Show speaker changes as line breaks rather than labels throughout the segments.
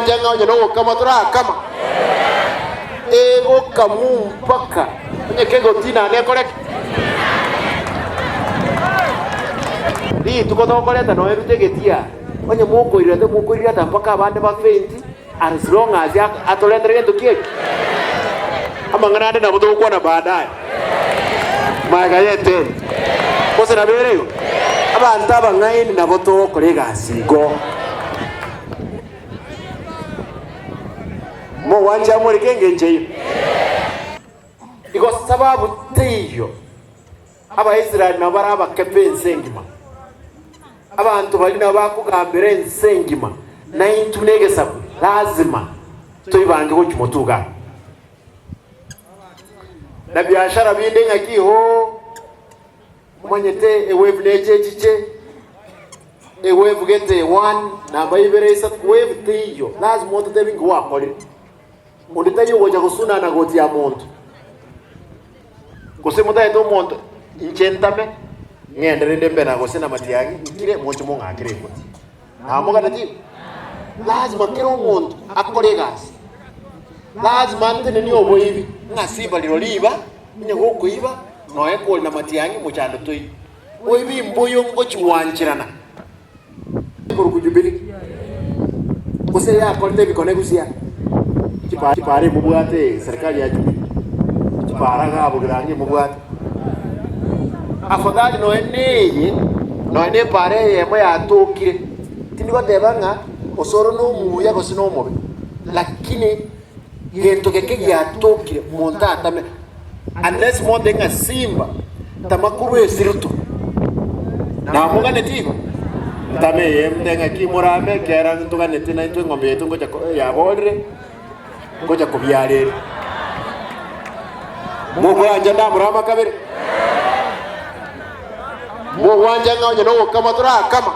Mogwancha ng'a onye nogokama torakama? Egokamwa mpaka onye kegotina nekore ki? Rituko tokoreta nonya rute egetia, onye mokoirerete mokoirereta mpaka abande ba faint as long as atoretere gento ki eki? Amang'ana ande nabo togokwana baadaye. Magega y'eteni. Gose nabo ere igo? Abanto abang'aini nabo togokora egasi igo. Mogwancha amoreke engencho eyio? Igo sababu teiyo Abaisraeli nabo bare abake b'ense engima. Abanto baria nabo bakogambera ense engima, na intwe negesaku lazima toibange gochia motuga. Na biashara binde ng'aki hoo omanyete ewave neche echiche ewave gete one namba ibere isato wave teiyo lazima ototebi nki gwakorire onde taiyo ogocha gosunana goti ya monto gose motagete omonto inche ntame ng'ende rende mbe na gose na matiang'i nkire moche mong'akere egoti namoganeti igo lazima kera omonto akore egasi Lazima ntenenie oboibi, ng'a simba rirorio riiba, onye gokoiba, noe kore namatiang'i mochando toiyo. Boibi mboyo ngochigwancherana korwa Jubilee, gose yakorete ebikone gusia chipara emobwate serikali ya Jubilee, chipara iga abogere ang'e emobwate. Afadhali noe neye, noe ne epara eyemo yatokire, tindi goteba ng'a osoro nomuya gose nomobe. Lakini gento geke giatokire monto atame unless monte ng'a simba tama korwa esiruto namoganeti igo ntame eye mte ng'aki morame ekiagera ntoganeti naintwe eng'ombe yaito ngocha ko yaborire ngocha kobiara ere. Mogwancha ndamorama kabere? Mogwancha ng'a onye nogokama torakama?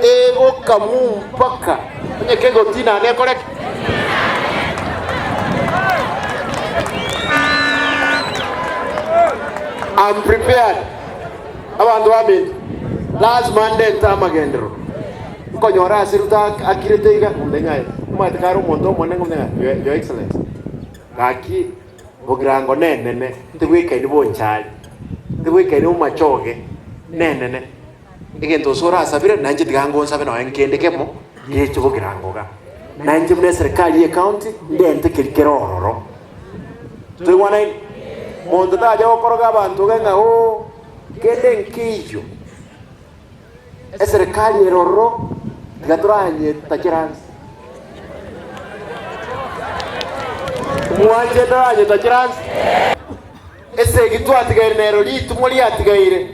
Egokamwa mpaka onye kegotina nekore ki? I'm prepared. Abanto baminto, lazima ndente amagenderero. Nkonyora ase Ruto akirete iga, ng'ombe ng'a omanyete kare omonto omonene ng'ombe ng'a Your Excellency. Gaki bogirango nenene, tebwekaini bonchari, tebwekaini bomachoge, nenene. Egento ase orasabire, nainche tiga ngonsabe nonya nkende kemo, geche bogirango iga. Nainche buna eserekari ye county, ndente keria kere ororo. Toigwanaini? Monto tacha gokoroga abanto iga ng'a ooh, kende nkeiyo. Eserekari ere ororo, tiga toranyetachere anse. Mwanche toranyetachere anse. Esegi twatigaire nero ritimo riatigaire,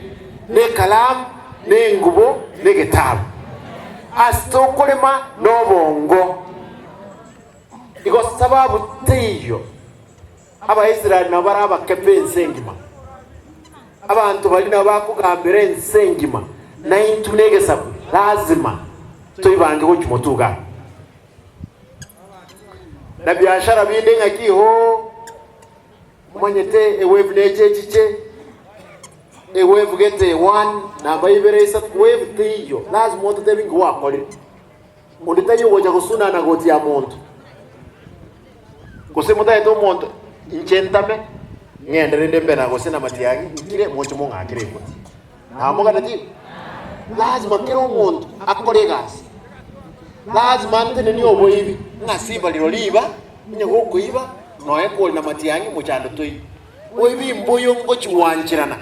na ekalamu, na engubo, na egetabu. Ase tokorema nobongo. Igo sababu teiyo Abaisraeli nabo bare abake b'ense engima. Abanto baria nabo bakogambera ense engima, na intwe negesaku lazima toibange gochia motuga. Na biashara binde ng'aki hoo omanyete ewave neche echiche ewave gete one namba ibere isato wave teiyo lazima ototebi nki gwakorire. Onde taiyo ogocha gosunana goti ya monto, gose motagete omonto inche ntame, ng'ende rende mbe na gose namatiang'i nkire moche mong'akere egoti. Namoganeti igo? Lazima kera omonto akore egasi. Lazima ntenenie oboibi, ng'a simba rirorio riiba, onye gokoiba, noe kore namatiang'i mochando toiyo. Boibi mboyo ngochigwancherana.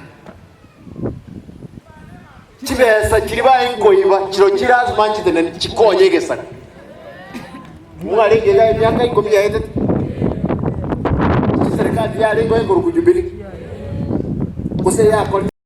Chibesa chiria baye nkoiba chirochio lasima nchitenene chikonye egesaku. Mwarenge iga emiaka ikomi yaetete, chiserikali tiyarenge gokorwa Jubilee, gose yakorire.